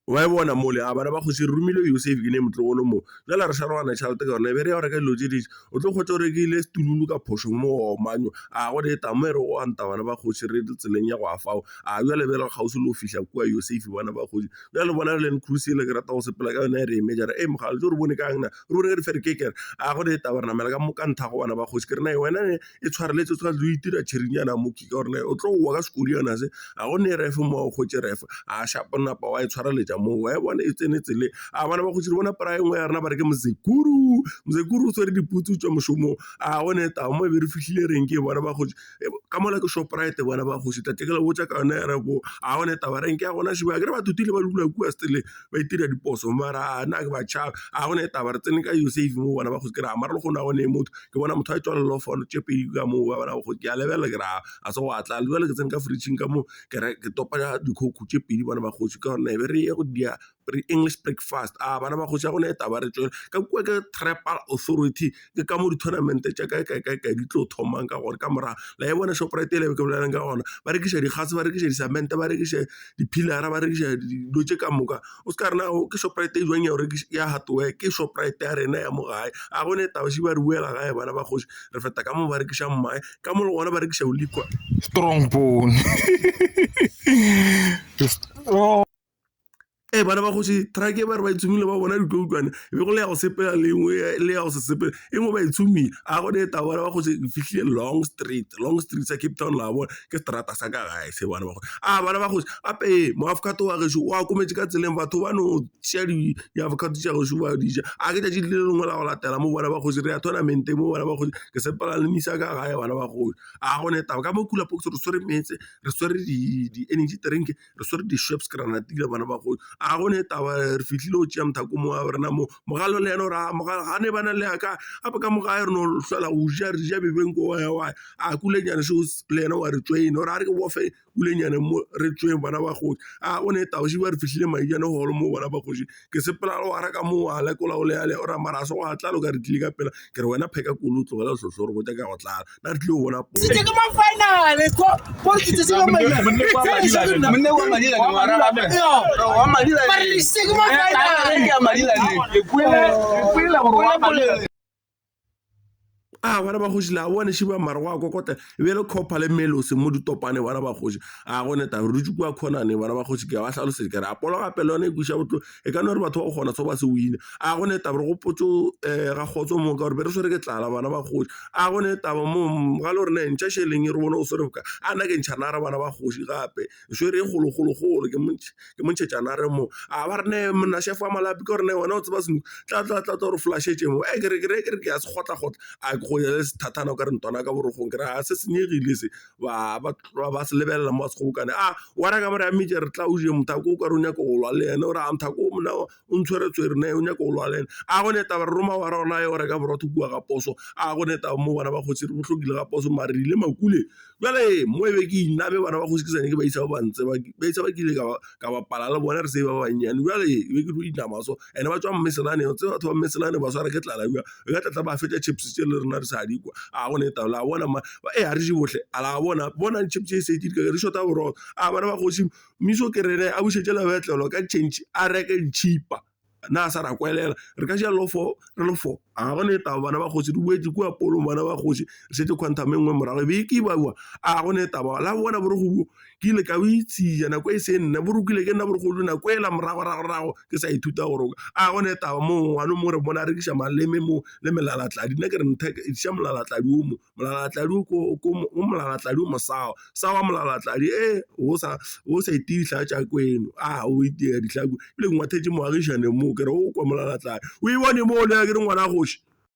Wa e bona mole, a bana ba kgoši re romile Yosef ke ne motlogolo mo. Bjale re šarogana tšhelete ka yona, e be re ya go reka dilo tše dintši. O tlo hwetša o rekile setululu ka phošo mo omanyo. A go reta mo e re go anta bana ba kgoši re le tseleng ya go ya fao. A bjale be re kgauswi le go fihla kua Yosef bana ba kgoši. Bjale bona Land Cruiser yela ke rata go sepela ka yona e re emetša re, Ei mogala tšo re bone kang na? Re bone ka diferekekere. A go reta ba re namela ka mo ka nthago bana ba kgoši. Ke re na wena ne e tshwareletše o tshwanetse o itira tšhirinyana mo ka gore o tlo wa ka sekodiana se ga go ne refe mo o kgotse refe a shapa napa wa e tshwareletša moo wa e bona e tsene tseleng a bana ba kgotse bona para e nngwe ya rena ba re ke mozekuru mozekuru o tshwere diputsu tšwa mošomong a go ne taba mo e be re fihlile reng ke bona ba kgotse ka mola ke shoprite bona ba kgotse tate ke le botša ka yone re bo a go ne taba reng ke ya gona šiba ke re ba totile ba dula kua setele ba itira diposo mara nna ke ba tšhaba a go ne taba re tsene ka yosafe mo bona ba kgotse ke re a mara le gona go ne motho ke bona motho a tšwa lelofo tše pedi ka moo ba bona go ke a lebelela ke ra a se go a tlala jale ke tsene ka fridgeng ka moo ke re ke topa dikhokhu tše pedi bana ba kgoši ka gona e be re ye go dia English breakfast a bana ba kgoši ya gona e taba re tšwele ka kua ke tribal authority ke ka mo di-tournament tša kae kae kae kae di tlo thomang ka gore ka morago la e bona Shoprite ele ke bolelang ka gona ba rekiša dikgase ba rekiša disamente ba rekiša di-pillar-a ba rekiša dilo tše ka moka o se ka rena ke Shoprite e jwang ya go rekiša ya hardware ke Shoprite ya rena ya mo gae a gone taba še ba re buela gae bana ba kgoši re feta ka mo ba rekiša mmae ka mo le gona ba rekiša liquor Strong bone. oh. Ee, bana ba kgoši truck e ba re ba e tsomile ba bona ditloutlwane e be go le ya go sepela le engwe le ya go se sepele e nngwe ba e tsomile a go ne taba bana ba kgoši ke fihlile Long Street, Long Street sa Cape Town la bona ke seterata sa ka gae se bana ba kgoši. A bana ba kgoši gape ee moafokhato wa gešo o akometše ka tseleng batho ba no tšea diafokhato tša gešo ba di ja. A ke tšatši le lengwe la go latela mo bana ba kgoši re ya tournament-eng mo bana ba kgoši ke sepela le misa ka gae bana ba kgoši. A go ne taba ka mo kula re swere meetse re swere di-energy drink. re swere di-shabs granatile bana ba golo a go ne taba re fihlile go tšea mothako mo wa rena mo mogalo le yena ora mogalo ga ne bana le ka gape ka mogae re no hlola go ja re ja bebeng ko wa wa a kulenyana seo le yena wa re tšoene ora a re ke bofe kulenyana mo re tšoeng bana ba kgoši a go ne taba šiba re fihlile maijane golo mo bana ba kgoši ke sepela le wara ka mo wa lekola o le ale ora mara a se go a tlalo ka re tlile ka pela ke re wena pheka kolo o tlogela hlohlo re botša ka go tlala na re tlile go bona Sitse ke ma final ko ko sitse se ma Mara sitse ke ma final. A bana ba kgoši la bone šiba mara go a kokota e be le copper le melose mo ditopane bana ba kgoši a gone taba re dutše kua khonane bana ba kgoši ke a ba hlalosetša ke re a polo gape le yone e kweša bohloko e ka no re batho ba go kgona so ba se wina a gone taba re gopotso um ga kgotso mo ka gore be re swere ke tlala bana ba kgoši a gone taba mo ga le gore ne ntšha šeleng e re bone o swere boka a nna ke ntšha nare bana ba kgoši gape swere e kgolokgolokgolo ke ke mo ntšhetša nare mo a ba re ne monna chef wa malapi ka gore ne wena o tseba seno tla tla tla tla re flashetše mo e ke re ke re ke re ke ya se kgotla-kgotla a ke go ya le sethathana o ka re ntwana ka borokgong ke re a se senyegile se ba ba ba se lebelela mo ba se kgobokane a wa reka ba re a mmitša re tla o je mothako o ka re o nyaka go lwa le yena o re a mothako o monna o ntshwere tswere ne o nyaka go lwa le yena a go ne taba re roma wa rona ye o reka borotho kua ga poso a go ne taba mo bana ba kgoši re bohlokile ga poso mare re ile makule Bjale mo e be ke inabe bana ba kgoši ke sa nyake ba isa ba bantse ba isa ba kile ka bapala le bona re se ba bannyane bjale e be ke tlo inama so ene ba tswa mmeselane o tseba batho ba mmeselane ba swara ke tlala bja e ka tlatla ba fetša chips tše le rena re sa di kwa a gone taba la bona ma e a re je bohle a la bona bona chips e setse di ka re shota borotho a bana ba kgoši mmiso ke rene a bušetše lebetlelo ka change a reke ditšhipa na sa ra kwelela re ka ja lofo re lofo a go ne taba bana ba kgoši di boetše kua polong bana ba kgoši re šetše quantum e nngwe morago e be e ke baua a go ne taba la bona borokgo bo ke ile ka o itšea nako e se nna bo rokile ke nna borokgo jo nako e la morago rago rago ke sa ithuta go roka a go ne taba mo ngwana mo re bona a rekiša maleme mo le melalatladi nna ke re nthe iša molalatladi o mo Molalatladi o ko ko o molalatladi o mosawa sawa molalatladi e o sa o sa itee dihlaa tša kweno a o itia dihlaa ebile ke ngwathetše moagišane mo ke re o kwa molalatladi o e bone mo le ke re ngwana kgoši.